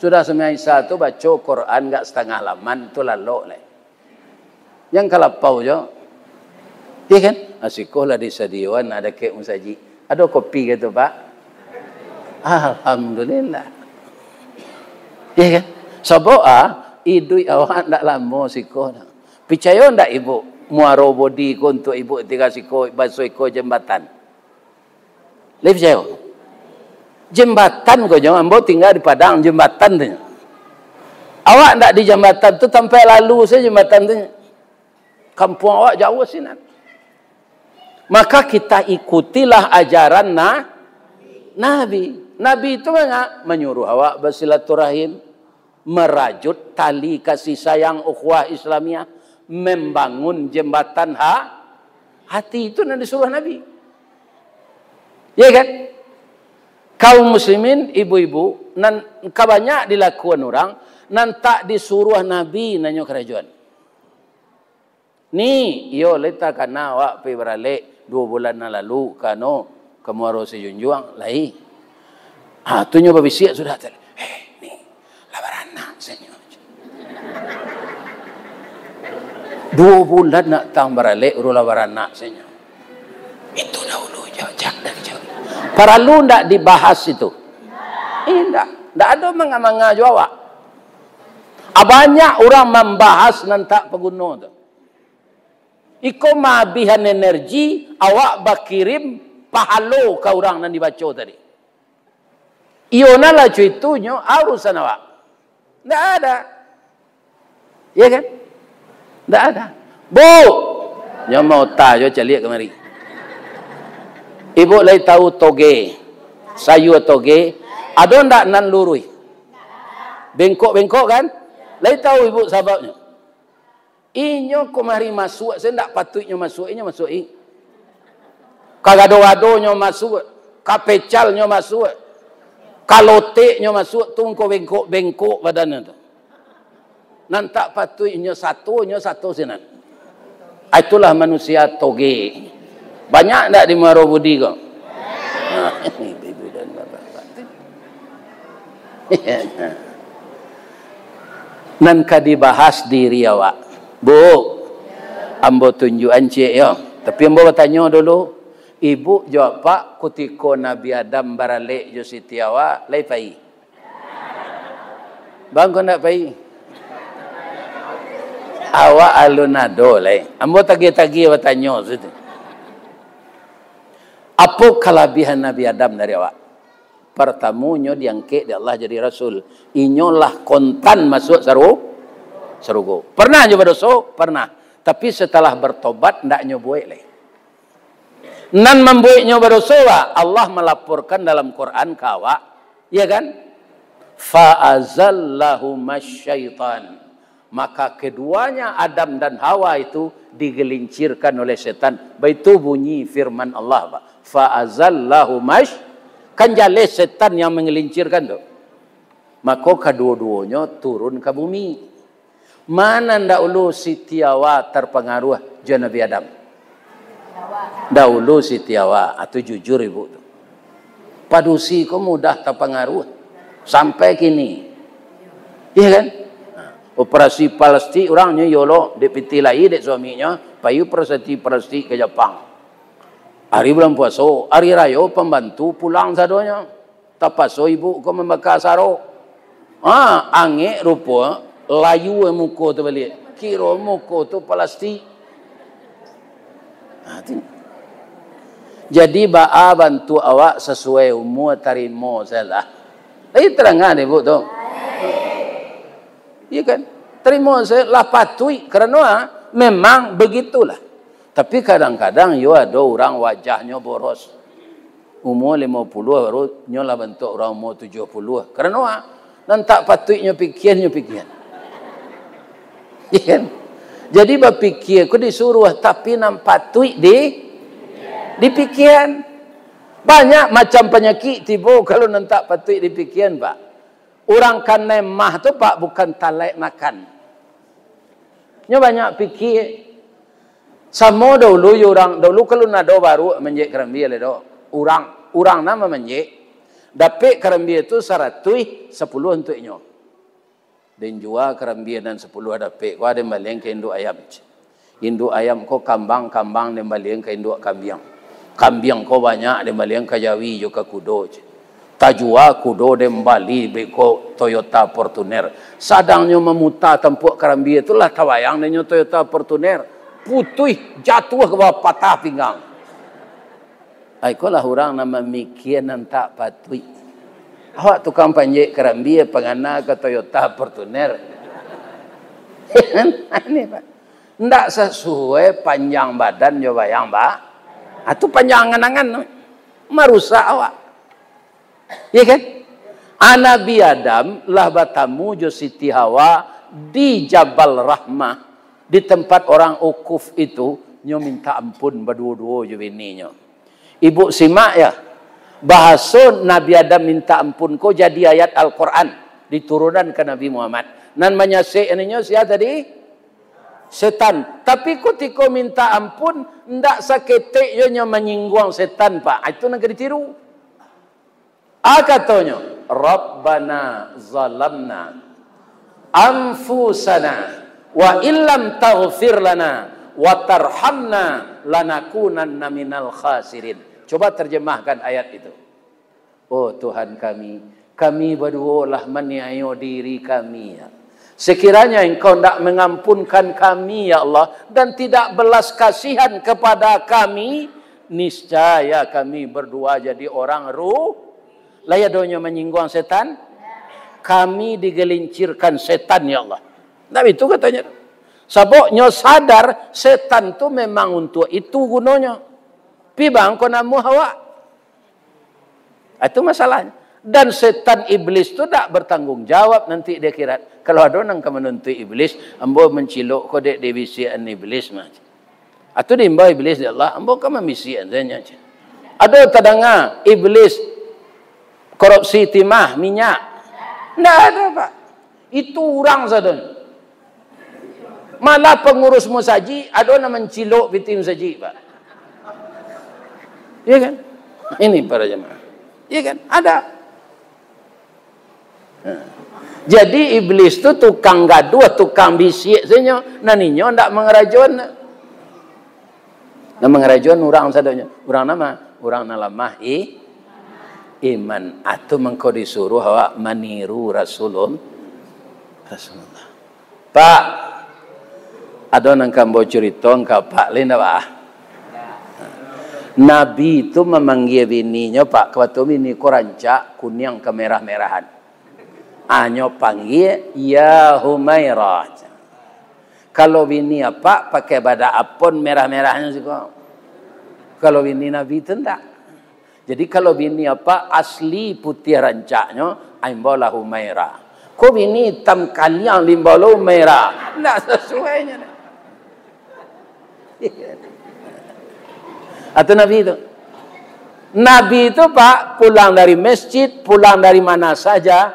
Sudah sumbayang Isya tu baco Quran agak satangah laman tu lalok lai. Jan ka lapau jo. Iya kan? Ah, siko lah disadioan, ado kek musajik. Ado kopi ka tu, Pak? Alhamdulillah. Iya kan? Sabab, ah, iduik awak ndak lamo siko doh. Picayo ndak ibu, Muaro Bodi ko untuak ibu tingga siko, baso iko jambatan. Lai picayo? Jambatan ko jo, ambo tingga di Padang, jambatan tu. Awak ndak di jambatan tu, tampek lalu sajo jambatan tu. Kampuang awak jauah sinan. Maka kita ikutilah ajaran na-, Nabi. Nabi tu manga-, manyuruh awak basilaturahim, merajut tali kasih sayang ukhuwah Islamiah, membangun jambatan ha-, hati, itu nan disuruah Nabi. Ya kan? Kaum muslimin, ibu-ibu, nan ka banyak dilakuan urang, nan tak disuruah Nabi nanyo karajoan. Ni, iyo, lai takana awak pai baralek duo bulan nan lalu, ka anu, ka Muaro Sijunjuang, lai. Ha, tu nyo babisiak sudah tadi. "Eh, ni, lah baranak, sanyo." Duo bulan nak tang baralek, urang lah baranak, sanyo. Itu dahulu, jauh, jauh dari jauh. Paralu ndak dibahas itu? Indak. Ndak ado manga-manga jo awak. Ah, banyak urang mambahas nan tak paguno tu. Iko maabihan energi, awak bakirim pahalo ka urang nan dibaco tadi. Iyo, nah lah cuitunyo, urusan awak. Ndak ada. Iya kan? Ndak ada. Bu! Nyo maota jo caliak kamari. Ibu lai tahu toge? Sayua toge? Ado ndak nan luruih? Bengkok-bengkok kan? Lai tahu ibu sababnyo? Inyo kamari masuak, se ndak patuiknyo masuak, inyo masuak i. Ka gado-gadonyo masuak, ka pecalnyo masuak, ka loteknyo masuak, tu ngko bengkok-bengkok badannyo tu. Nan tak patuik inyo sato, inyo sato sinan. Ah, itulah manusia toge. Banyak ndak di Muaro Budi ko? Nan ka dibahas diri awak. Bu, ambo tunjuakan ciek yo. Tapi ambo batanyo dulu, ibu jo apak kutiko Nabi Adam baralek jo Siti Hawa, lai pai? Bang, ko ndak pai? Awak alun ado lai. Ambo tagih-tagih batanyo situ. Apo kalabihan Nabi Adam dari awak? Partamo nyo diangkek dek Allah jadi rasul. Inyo lah kontan masuak saru-, sarugo. Pernah nyo badoso? Pernah. Tapi setelah bertobat, ndak nyo buek lai. Nan mambuek nyo badoso, Pak, Allah malaporkan dalam Quran ka awak, ya kan? "Fa azallahuma syaitan." Maka keduanya, Adam dan Hawa itu, digelincirkan oleh setan. Baitu bunyi firman Allah, Pak. "Fa azallahuma sy-," kan jaleh setan yang mangelincirkan tu. Mako kaduo-duonyo turun ka bumi. Ma nan dahulu Siti Hawa terpengaruh jo Nabi Adam? Dahulu Siti Hawa, atau jujur ibu tu. Padusi ko mudah terpengaruh sampai kini. Iya kan? Nah, operasi plastik urang nyo yolo, dek pitih lai dek suaminyo, pai operasi plastik ka Japang. Hari bulan puaso, hari rayo pambantu pulang sadonyo. Tapaso ibu ko mambaka sarok. Ha, angek rupo, layu muko tu baliak. Kiro muko tu plastik. Ha, tu. Jadi, baa bantuak awak sasuai umua, tarimo sajolah. Tapi tarang kan, ibu tu? Iya kan? Tarimo sajolah, patuik. Karano, ha, memang begitulah. Tapi kadang-kadang yo ado urang wajahnyo boros. Umua limo puluah baru nyo lah bantuak urang umua tujuah puluah. Karano, ah, nan tak patuik nyo pikia, nyo pikia. Iya kan? Jadi bapikia ko disuruah, tapi nan patuik di, dipikia. Banyak macam panyakik tibo kalau nan tak patuik dipikia, Pak. Urang kanai mah tu, Pak, bukan talaik makan. Nyo banyak pikia. Samo dahulu yo urang, dahulu kalau nado baru manjek karambia lai do. Urang, urang nan mamanjek, dapek karambia tu saratuih, sapuluah untuak inyo. Den jua karambia nan sapuluah dapek ko, den balian ka induak ayam. Induak ayam ko kambang, kambang den balian ka induak kambiang. Kambiang ko banyak, den balian ka jawi jo ka kudo. Tajua kudo, den bali beko Toyota Fortuner. Sadangnyo mamuta tampuak karambia tu, lah tabayang dek nyo Toyota Fortuner. Putuih, jatuah ka bawah, patah pinggang. Ai, ikolah urang nan mamikia nan tak patuik. Awak tukang panjek karambia pangana ka Toyota Fortuner. Ini, Pak. Ndak sasuai panjang badan jo bayang, Pak. Ah, tu panjang angan-angan tu. Marusak awak. Iya kan? Ah, Nabi Adam lah batamu jo Siti Hawa di Jabal Rahmah, di tempat orang wukuf itu, nyo minta ampun baduo-duo jo bininyo. Ibu simak ya, bahaso Nabi Adam minta ampun ko jadi ayat Al-Quran, diturunan ka Nabi Muhammad. Nan manyasek ninyo sia tadi? Setan. Tapi kutiko minta ampun, ndak saketek jo nyo manyingguang setan, Pak. Ah, itu nan ka ditiru. Ah, katonyo, "Rabbana zalamna anfusana wa illam taghfir lana wa tarhamna lanakunanna minal khasirin." Coba terjemahkan ayat itu. Oh Tuhan kami, kami baduo lah maniayo diri kami, ya. Sekiranya Engkau ndak mengampunkan kami, ya Allah, dan tidak belas kasihan kepada kami, niscaya kami berdua jadi orang ru-, Lai adonyo manyingguang setan? Kami digelincirkan setan, ya Allah. Ndak itu katonyo. Sabab nyo sadar, setan tu memang untuak itu gunonyo. Pi bangko namuah awak. Ah, itu masalahnyo. Dan setan iblis tu dak bertanggung jawab nanti di akhirat. Kalau ado nan ka manuntuik iblis, ambo mancilok ko dek dibisiakan iblis mah. Atu diimbau iblis dek Allah, ambo ka mambisiakan sajo. Ado tadanga iblis korupsi timah, minyak? Ndak ado, Pak. Itu urang sadonyo. Malah pangurus musajik, ado nan mancilok pitih musajik, Pak. Iya kan? Ini para jamaah. Iya kan? Ada. Nah. Jadi iblis tu tukang gaduah, tukang bisiak sajo. Nan inyo ndak mangarajoan. Nan mangarajoan urang sadonyo. Urang nan ma? Urang nan lamah i-, iman. Atu mangko disuruah awak maniru Rasulul-, Rasulullah. Pak, ado nan ka ambo curito ka Pak lai ndak, Pak? Nabi tu mamanggia bininyo, Pak, kato bini ko rancak, kuniang kamerah-merahan. Anyo panggia, "Ya Humairah." Kalau bini apak pakai badak apon merah-merahnyo siko. Kalau bini Nabi tu ndak. Jadi kalau bini apak asli putiah rancaknyo, imbaulah Humairah. Ko bini itam kaliang, imbaulah Humairah. Ndak sasuainyo. Atau Nabi tu. Nabi tu, Pak, pulang dari masjid, pulang dari mana saja,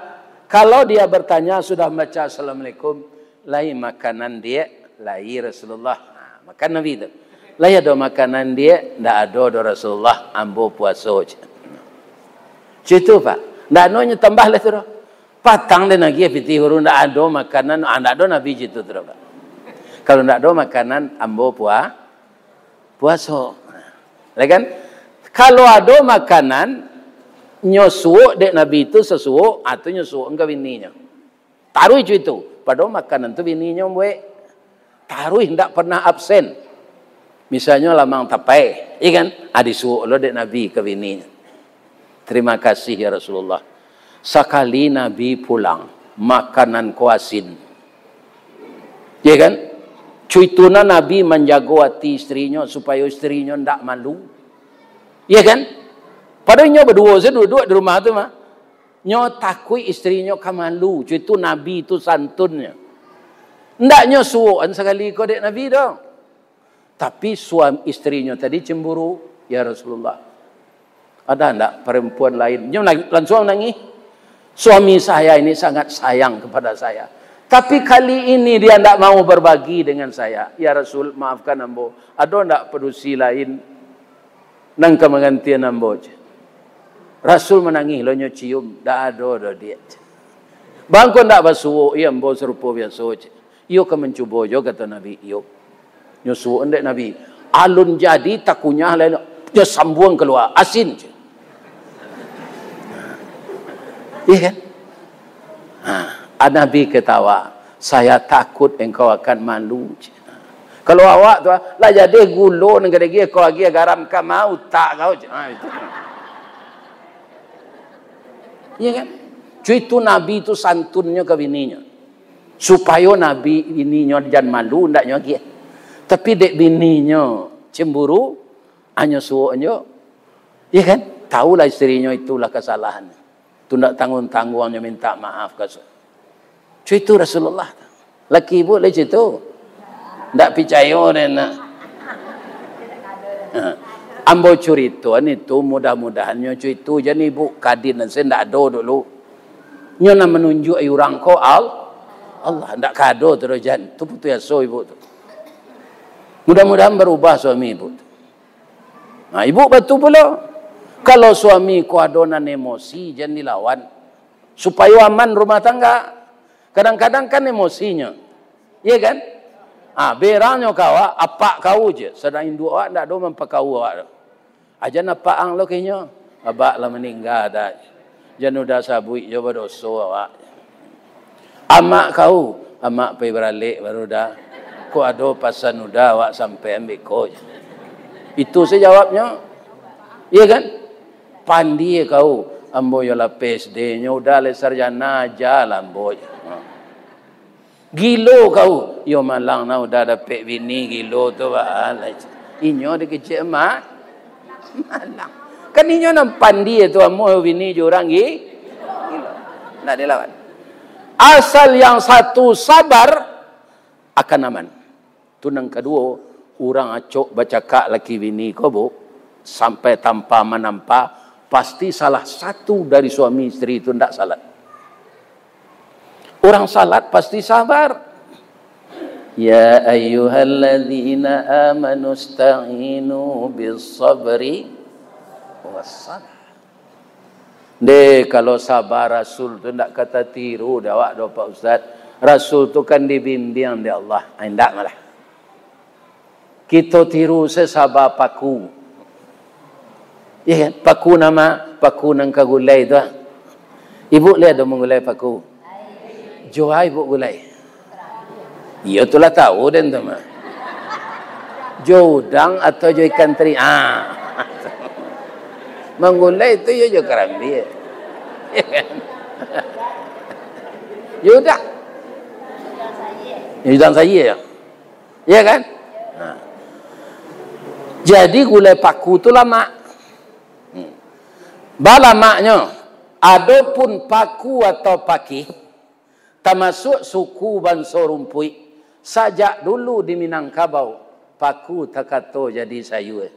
kalau dia bertanya sudah baca Assalamualaikum, "Lai makanan, Diak?" "Lai, Rasulullah." Ha, makan Nabi tu. "Lai ado makanan, Diak?" "Ndak ado doh, Rasulullah, ambo puaso," cek. Cek itu, Pak. Ndak ado nyo tambah lah tu doh. Patang den agiah pitih urang, ndak ado makanan, ah, ndak ado Nabi cek itu tu doh, Pak. "Kalau ndak ado makanan, ambo pua-, puaso." Ya kan? Kalau ado makanan, nyo suok dek Nabi tu sasuok, ah, tu nyo suok ka bininyo. Taruih cuitu. Padahal makanan tu bininyo buek. Taruih ndak pernah absen. Misalnyo lamang tapai, iya kan? Ah, disuok lo dek Nabi ka bininyo. "Terima kasih, ya Rasulullah. Sakali Nabi pulang, makanan ko asin." Iya kan? Cuitu nah Nabi manjago ati isterinyo supayo isterinyo ndak malu. Iya kan? Padahal inyo baduo sajo duduak di rumah tu mah. Nyo takuik isterinyo ka malu, cuitu Nabi tu santunnyo. Ndak nyo suokan sakali ko dek Nabi doh. Tapi suam-, isterinyo tadi cemburu, "Ya Rasulullah, ada ndak perempuan lain?" Nyo nang-, lansuang nangih. "Suami saya ini sangat sayang kepada saya. Tapi kali ini dia ndak mau berbagi dengan saya. Ya Rasul, maafkan ambo. Ado ndak padusi lain nan ka manggantian ambo?" cek. Rasul manangih lo nyo cium, "Ndak ado doh, Diak," cek. "Bangko ndak basuok, iyo ambo sarupo biaso," cek. "Iyo ka mancubo jo," kato Nabi. "Iyo." Nyo suok dek Nabi. Alun jadi takunyah lai, nyo sambuang kalua, "Asin," cek. Iya kan? Ha, Nabi ketawa, "Saya takut engkau akan malu," cek. Kalau awak tu, ah, lah jadi gulo nan gadege kau agiah garam ka ma utak kau. Ah, itu. Iya kan? Cuitu Nabi tu santunnyo ka bininyo. Supayo Nabi bininyo jan malu, ndak nyo agiah. Tapi dek bininyo cemburu, anyo suoknyo, iya kan? Tahulah isterinyo itulah kasalahan. Tu ndak tangguang-tangguangnyo minta maaf ka su-, cuitu Rasulullah. Laki ibu lai cuitu. Ndak picayo den nak. Ha. Ambo curitoan itu, mudah-mudahannyo cuitu jan ibu kadin nan se ndak ado dulu. Nyo nan manunjuak urang ko Al-, Allah, ndak ka ado tu doh jan. Tu putuih aso ibu tu. Mudah-mudahan barubah suami ibu tu. Nah, ibu batu pulo. Kalau suami ko ado nan emosi, jan dilawan. Supayo aman rumah tangga. Kadang-kadang kan emosinyo. Iya kan? Ah, berangnyo ka awak, apak kau je. Sadang induak awak ndak ado mampakau awak tu. Ajan apak ang lo kinyo. Abak lah maningga dah. Jan udah sabuik jo badoso awak. Amak kau, amak pai baralek baru dah. Kok ado pasan udah awak sampaian beko je. Itu se jawabnyo. Iya kan? Pandie kau, ambo yo lah P S D, nyo udah lai sarjana, aja lah ambo je. Ha. Gilo kau, yo malang nah udah dapek bini gilo tu, bah. Inyo dikecek emak. Malang. Kan inyo nan pandie tu, amuah bini jo urang gi-, gilo. Ndak dilawan. Asal yang satu sabar, akan aman. Tu nan kaduo, urang acok bacakak laki bini ko, Bu, sampai tampa manampa, pasti salah satu dari suami isteri tu ndak salat. Urang salat pasti sabar. Ya ayyuhalladzina amanu sta'inu bis sabri was salah. Ndeh, kalau sabar Rasul tu ndak ka tatiru dek awak doh, Pak Ustaz. Rasul tu kan dibimbiang dek Allah. Ai, ndak malah. Kito tiru se sabar paku. Iya kan? Paku nan ma, paku nan ka gulai tu, ah. Ibu lai ado manggulai paku? Jo a ibu gulai? Iyo tu lah tahu den tu mah. Jo udang atau jo ikan teri? Ah. Manggulai tu iyo jo karambia. Yo udah. Yo udah saye yo. Iya kan? Nah. Jadi gulai paku tu lamak. Hmm. Balamaknyo, adopun paku atau pakih, tamasuak suku banso rumpuik, sajak dulu di Minangkabau, paku takato jadi sayua.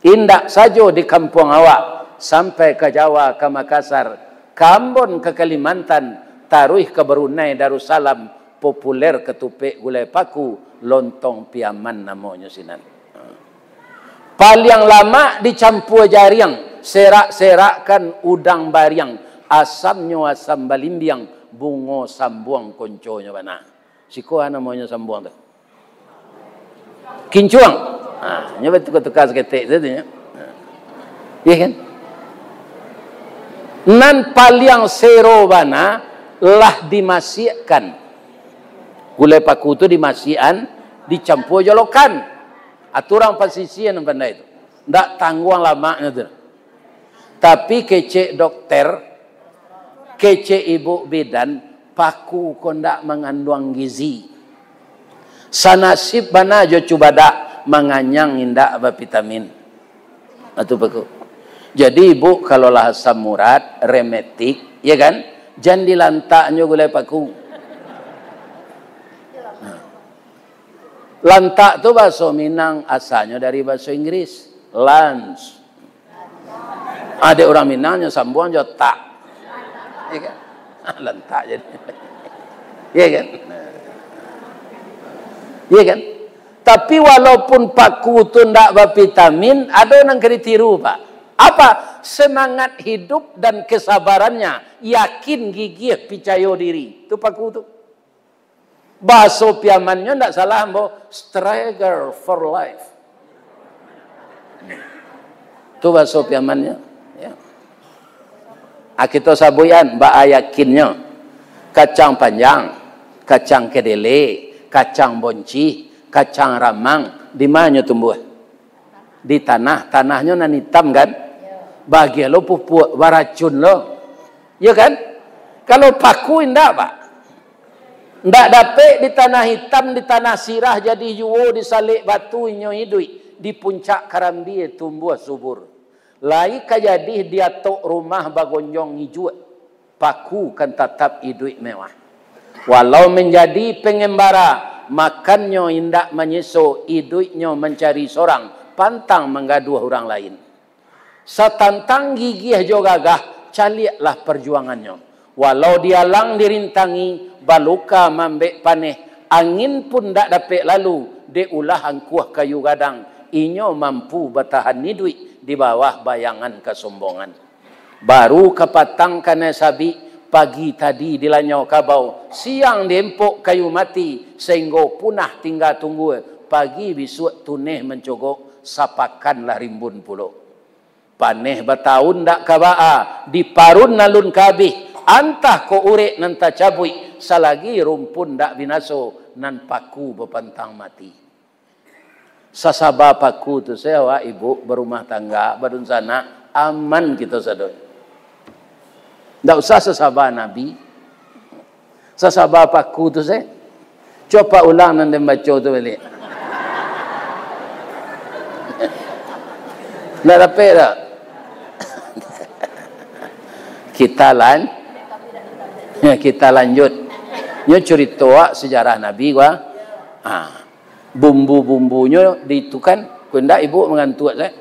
Indak sajo di kampuang awak, sampai ka Jawa, ka Makassar, ka Ambon, ka Kalimantan, taruih ka Brunei Darussalam, populer katupek gulai paku, lontong Piaman namonyo sinan. Paliang lamak dicampua jariang, serak-serakkan udang bariang, asamnyo asam balimbiang, bungo sambuang konconyo bana. Siko a namonyo sambuang tu? Kincuang. Ha, nyo batuka-tuka saketek tu, tu nyo. Ha. Iya kan? Nan paliang sero bana lah dimasiakkan. Gulai paku tu dimasiakan, dicampua jo lokan. Aturan pasisia nan pandai tu. Ndak tangguang lamaknyo tu. Tapi kecek dokter, kecek ibu bidan, paku ko ndak manganduang gizi. Sanasib bana jo cubadak, manganyang indak bavitamin. Atu paku. Jadi ibu kalau lah asam urat, rematik, ya kan? Jan dilantaknyo gulai paku. Nah. Lantak tu bahaso Minang, asalnyo dari bahaso Inggris. Lunch. Ada orang Minang nyo sambuang jo tak. Iya kan? Lantak jadi. Iya kan? Iya kan? Tapi walaupun paku tu ndak bavitamin, ado nan ka ditiru, Pak. Apa? Semangat hidup dan kesabarannya, yakin, gigih, picayo diri. Tu paku tu. Bahaso Piamannyo ndak salah, ambo, struggle for life. Tu bahaso Piamannyo. Ya. Ah, kito sabuikan, baa yakinnyo. Kacang panjang, kacang kedele, kacang boncih, kacang ramang, di ma nyo tumbuah? Di tanah, tanahnyo nan itam kan? Bagian lo pupuak, baracun lo. Yo kan? Kalau paku indak, Pak. Ndak dapek di tanah itam, di tanah sirah, jadi juo di salek batu inyo iduik, di puncak karambia tumbuah subur. Lai ka jadi di atok rumah bagonjong ijuak. Paku kan tatap iduik mewah. Walau manjadi pangambara, makannyo indak manyeso, iduiknyo mancari sorang, pantang manggaduah urang lain. Satantang gigih jo gagah, caliaklah parjuangannyo. Walau dialang dirintangi, baluka maambek paneh, angin pun ndak dapek lalu, dek ulah angkuah kayu gadang, inyo mampu batahan iduik di bawah bayangan kasombongan. Baru kapatang kanai sabik, pagi tadi dilanyau kabau, siang diempok kayu mati, sainggo punah tingga tunggua, pagi bisuak tuneh mancogok, sapakanlah rimbun pulo. Paneh bataun ndak ka baa, diparun alun ka abih, antah ko urek nan tacabuik, salagi rumpun ndak binaso, nan paku bapantang mati. Sasaba paku tu se awak, ibu, barumah tangga, badunsanak, aman kito sadonyo. Ndak usah sasaba Nabi. Sasaba paku tu se. Cubo ulang nan den baco tu baliak. Ndak dapek dak? Kita lan-, kita lanjut. Nyo curito sejarah Nabi gua. Ha. Bumbu-bumbunyo di itu kan, kok indak ibu mangantuak, kan?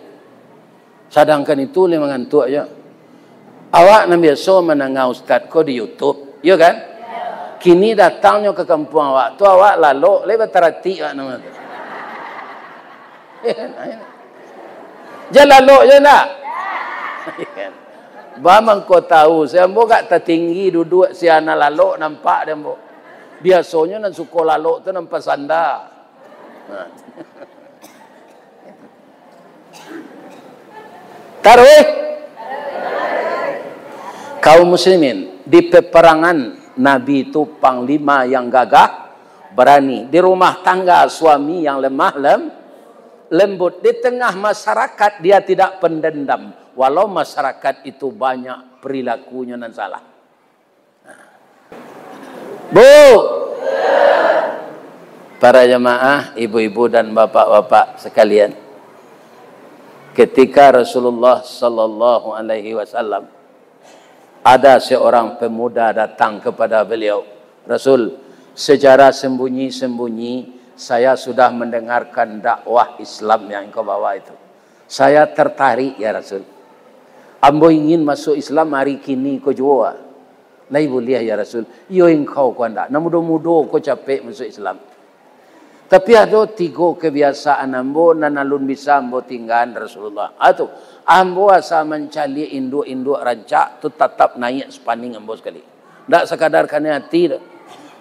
Sadangkan itu lai mangantuak jo. Awak nan biaso mandanga ustad ko di YouTube, iyo kan? Kini datangnyo ka kampuang awak tu, awak lalok lai bataratik awak namo tu. Jan lalok jo ndak? Ba mangko tahu, si ambo agak tatinggi duduak, si anak lalok nampak di ambo. Biasonyo nan suko lalok tu nan pasanda. Nah. Taruih. Kaum muslimin, di peperangan Nabi tu panglima yang gagah, berani. Di rumah tangga suami yang lemah lem-, lembut, di tengah masyarakat dia tidak pendendam, walau masyarakat itu banyak perilakunyo nan salah. Bu, para jamaah, ibu-ibu dan bapak-bapak sekalian, ketika Rasulullah sallallahu alaihi wasallam, ada seorang pemuda datang kepada beliau, "Rasul, secara sembunyi-sembunyi saya sudah mendengarkan dakwah Islam yang engkau bawa itu. Saya tertarik, ya Rasul. Ambo ingin masuk Islam hari kini ko juo." "Lai buliah, ya Rasul." "Iyo, engkau ko andak, nan mudo-mudo ko capek masuk Islam. Tapi ado tigo kebiasaan ambo nan alun bisa ambo tinggaan, Rasulullah. Atu, ambo asa mancaliak induak-induak rancak tu tatap naiak sapaning ambo sakali. Ndak sakadar kanai ati doh.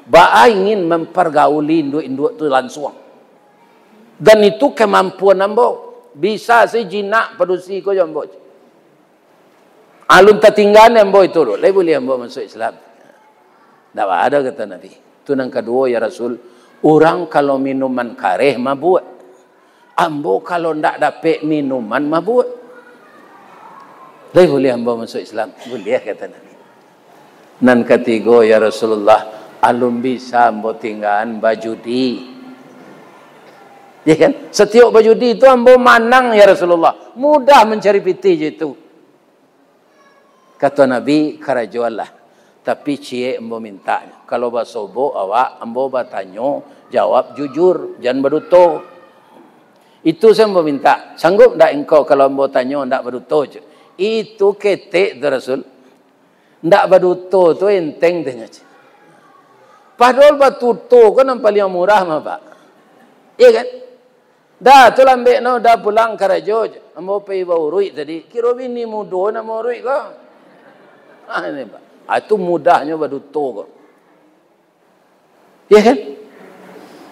Baa ingin mampargauli induak-induak tu lansuang. Dan itu kamampuan ambo. Bisa se jinak padusi ko jo ambo. Alun tatinggaan ambo itu doh, lai buliah ambo masuk Islam." "Ndak baa doh," kato Nabi. "Tu nan kaduo, ya Rasul, urang kalau minuman kareh mabuak. Ambo kalau ndak dapek minuman mabuak. Lai buliah ambo masuk Islam?" "Buliah," kato Nabi. "Nan katigo, ya Rasulullah, alun bisa ambo tinggaan bajudi." Ya kan? "Satiok bajudi tu ambo manang, ya Rasulullah. Mudah mancari pitih jo itu." Kato Nabi, "Karajoanlah. Tapi ciek ambo mintanyo. Kalau basobok awak, ambo batanyo, jawab jujur, jan baduto. Itu se ambo minta. Sanggup ndak engkau kalau ambo tanyo ndak baduto?" Itu ketek tu, Rasul. Ndak baduto tu enteng tu nyo. Padahal batuto ko nan paliang murah mah, Pak. Iya kan? "Dah, tu lambek no, dah pulang karajo. Ambo pai bauruik tadi." Kiro bini mudo nak mauruik ko. Ah, ini, Pak. Ah, itu mudahnyo baduto ko. Iya kan?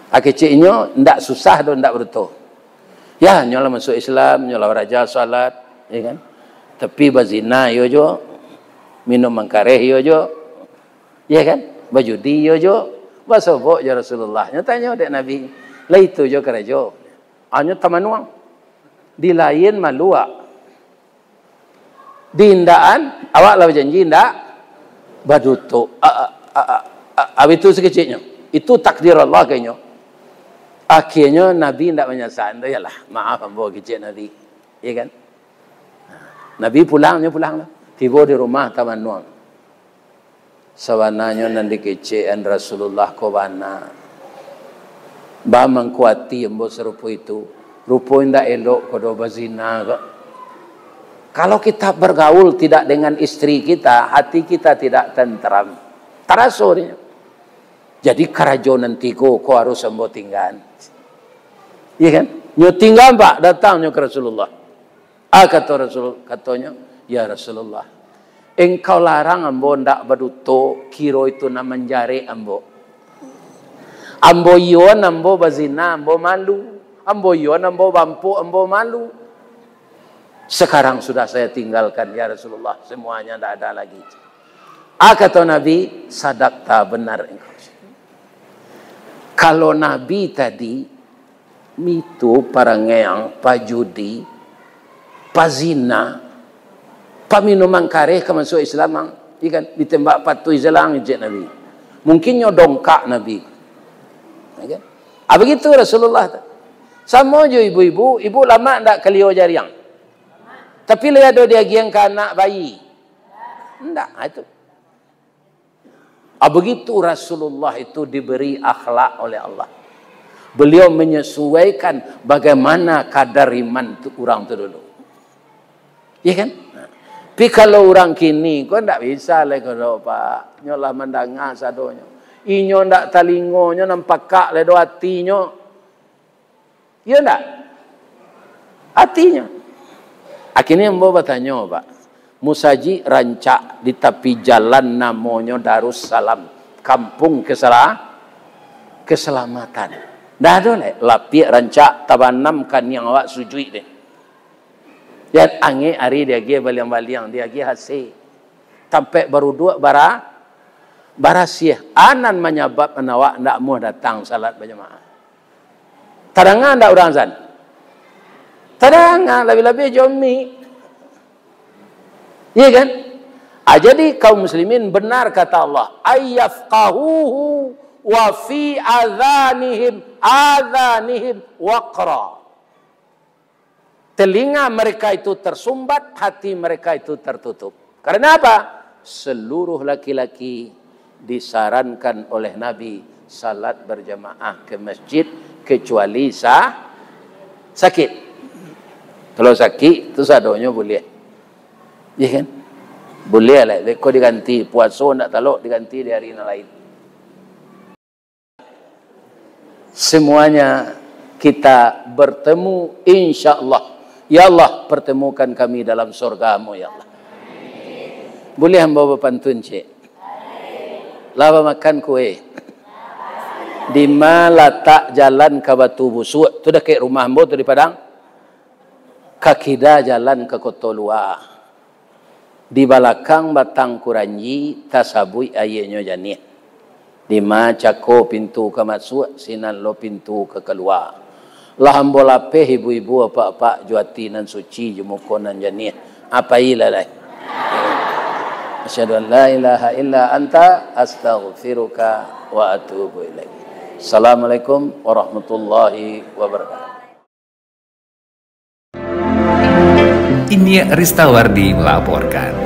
Ah, keceknyo ndak susah doh, ndak baduto. Ya, nyo lah masuk Islam, nyo lah baraja salat, iya kan? Tapi bazina iyo jo, minum mangkareh iyo jo, iya kan? Bajudi iyo jo, basobok jo Rasulullah. Nyo tanyo dek Nabi, "Lah itu jo karajo?" Anyo tamanuang. Di lain maluak. Di indaan, awak lah bajanji indak baduto. A, a, a, a, a, abih tu sakeceknyo. Itu takdir Allah kainyo. Akhirnyo Nabi indak manyasaan tu, "Yalah, maaf ambo kecek Nabi." Iya kan? Nabi pulang, nyo pulang lah. Tibo di rumah tamanuang. Sabananyo nan dikecekan Rasulullah ko bana. Baa mangko ati ambo sarupo itu. Rupo indak elok ko doh bazina ko. Kalau kita bergaul tidak dengan istri kita, hati kita tidak tenteram. Taraso dek nyo. Jadi karajo nan tigo ko harus ambo tinggaan. Iya kan? Nyo tinggaan, Pak, datang nyo ka Rasulullah. Ah, kato Rasul, katonyo, "Ya Rasulullah, engkau larang ambo ndak baduto, kiro itu nan manjarek ambo. Ambo iyoan ambo bazina, ambo malu. Ambo iyoan ambo bampuk, ambo malu. Sekarang sudah saya tinggalkan, ya Rasulullah, semuanya ndak ada lagi." Ah, kato Nabi, "Sadakta, benar engkau." Kalau Nabi tadi, itu parangeang, pajudi, pazina, paminuman kareh ka masuak Islam, ang, iya kan, ditembak patuih salang, kecek Nabi. Mungkin nyo dongkak Nabi. Ya kan? Ah, begitu Rasulullah tu. Samo jo ibu-ibu, ibu lamak ndak kalio jariang? Tapi lai ado diagiahan ka anak bayi? Ndak, ah, itu. Ah, begitu Rasulullah itu diberi akhlak oleh Allah. Beliau menyesuaikan bagaimana kadar iman tu, urang tu dulu. Iya kan? Tapi kalau urang kini, ko ndak bisa lai ko doh, Pak. Nyo lah mandanga sadonyo. Inyo ndak talingonyo, nan pakak lai doh atinyo. Iyo ndak? Atinyo. Akhirnyo ambo batanyo, Pak. Musajik rancak di tapi jalan namonyo Darussalam, Kampung Kesela-, Keselamatan. Ndak ado lai, lapiak rancak tabanam kaniang awak sujuik deh. Jan angek ari diagiah baliang-baliang, diagiah A C. Tampek baruduak bara-, barasiah. A nan manyababkan awak ndak amuah datang salat bajamaah. Tadanga ndak urang azan? Tadanga, labiah-labiah jo mik. Iya kan? Ah, jadi kaum muslimin, benar kata Allah, "Ayyafqahuhu wa fi adhanihim, adhanihim waqra." Telinga mereka itu tersumbat, hati mereka itu tertutup. Karena apa? Seluruh laki-laki disarankan oleh Nabi salat berjamaah ke masjid, kecuali sa-, sakit. Kalau sakit, tu sadonyo buliah. Iya kan? Buliah lah, beko diganti, puaso ndak talok diganti di hari nan lain. Semuanya kita bertemu, insya Allah. Ya Allah, pertemukan kami dalam surga-Mu, ya Allah. Buliah ambo bapantun, cik? Lah bamakan kue? Di ma latak jalan ka Batu Busuak? Tu dakek rumah ambo tu di Padang. Ka kida jalan ka Koto Lua. Di balakang batang kuranji, tasabuik aianyo janiah. Di ma cako pintu ka masuak, sinan lo pintu ka kalua. Lah ambo lapeh ibu-ibu, apak-apak, jo ati nan suci, jo muko nan janiah. Apai lah lai. Asyhadu an la ilaha illa anta, astaghfiruka wa atubu ilaik. Assalamualaikum warahmatullahi wabarakatuh. Inyiak Ristawardi melaporkan.